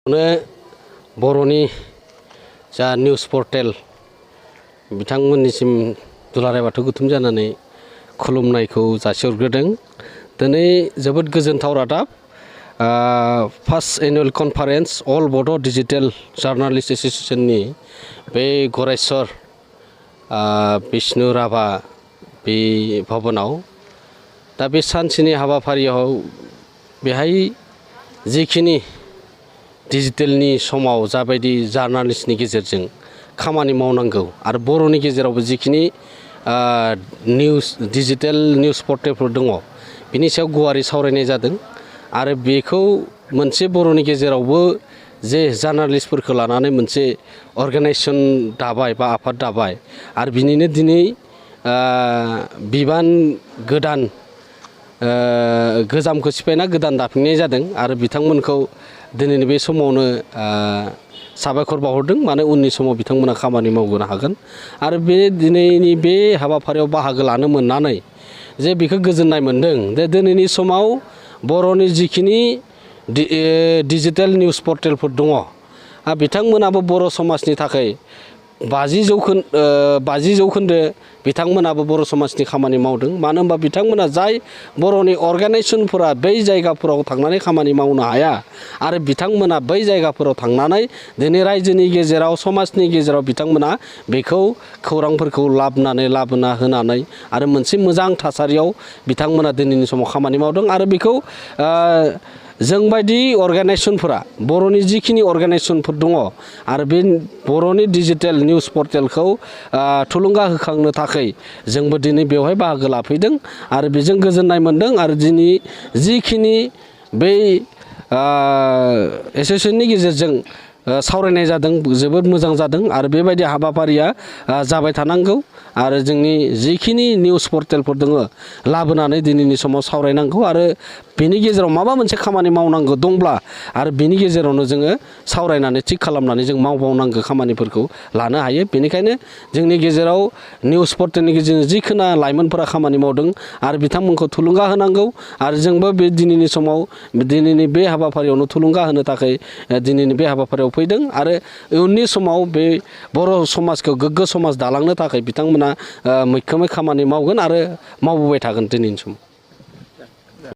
बर'नि जा news portal बिथांमोननिसिम दुलाराय बाथौ गुथुम जानानै खुलुमनायखौ जासिहरग्रोदों। दिनै जोबोद गोजोनथाव रादाब फार्स्ट एनुअल कनफारेन्स अल बड' डिजिटेल जार्नालिस्ट एस'सिएशननि बे गरेस्वर बिष्णु राभा बे भबनाव दा बे सानसेनि हाबाफारियाव बेहाय जिखिनि डिजिटेलनि समाव जाबायदि जार्नालिस्टनि गेजेरजों खामानि मावनांगौ आरो बर'नि गेजेरावबो जिखिनि निउस डिजिटेल निउस पर्टेलफोर दङ बिनि सायाव गुवारै सावरायनाय जादों आरो बेखौ मोनसे बर'नि गेजेरावबो जे जार्नालिस्टफोरखौ लानानै मोनसे अर्गानाइजेसन दाबाय बा आफाद दाबाय आरो बिनिनो दिनै बिबान गोदान गोजामखौ सिफायना गोदान दाफिननाय जादों आरो बिथांमोनखौ दिनैनि बे समावनो साबायखर बावहरदों। माने उननि समाव बिथांमोना खामानि मावनो हागोन आरो बे दिनैनि बे हाबाफारियाव बाहागो लानो मोननानै जे बेखौ गोजोननाय मोनदों। जे दिनैनि समाव बर'नि जिखिनि डिजिटेल निउस पर्टेलफोर दङ बिथांमोनाबो बर' समाजनि थाखाय 50 जौखोन्दो बिथांमोनाबो बर' समाजनि खामानि मावदों। मानो होनबा बिथांमोना जाय बर'नि अर्गानाइजेसनफोरा बै जायगाफोराव थांनानै खामानि मावनो हाया आरो बिथांमोना बै जायगाफोराव थांनानै दिनै रायजोनि गेजेराव समाजनि गेजेराव बिथांमोना बेखौ खौरांफोरखौ लाबोना होनानै आरो मोनसे मोजां थासारियाव बिथांमोना दिनैनि समाव खामानि मावदों आरो बेखौ जोंबायदि अर्गानाइजेसनफोरा बर'नि जिखिनि अर्गानाइजेसनफोर दङ आरो बे बर'नि डिजिटेल निउस पर्टेलखौ थुलुंगा होखांनो थाखाय जोंबो दिनै बेवहाय बाहागो लाफैदों आरो बेजों गोजोननाय मोनदों आरो दिनै जिखिनि बै एसोसिएशननि गेजेरजों सावरायनाय जादों जोबोद मोजां जादों आरो बेबायदि हाबाफारिया जाबाय थानांगौ आरो जोंनि जिखिनि निउस पर्टेलफोर दङ लाबोनानै दिनैनि समाव सावरायनांगौ आरो बेनि गेजेराव माबा मोनसे खामानि मावनांगौ दंब्ला आरो बेनि गेजेरावनो जोङो सावरायनानै थिग खालामनानै जों मावबावनांगौ खामानिफोरखौ लानो हायो। बेनिखायनो जोंनि गेजेराव निउस पर्टेलनि गेजेरजों जिखिनि लाइमोनफोरा खामानि मावदों आरो बिथांमोनखौ थुलुंगा होनांगौ आरो जोंबो बे दिनैनि समाव दिनैनि बे हाबाफारियावनो थुलुंगा होनो थाखाय दिनैनि बे हाबाफारियाव फैदों आरो इयुननि समाव बे बर' समाजखौ गोग्गो समाज दालांनो थाखाय बिथांमोना मैखोमै खामानि मावगोन आरो मावबोबाय थागोन दिनैनि समाव।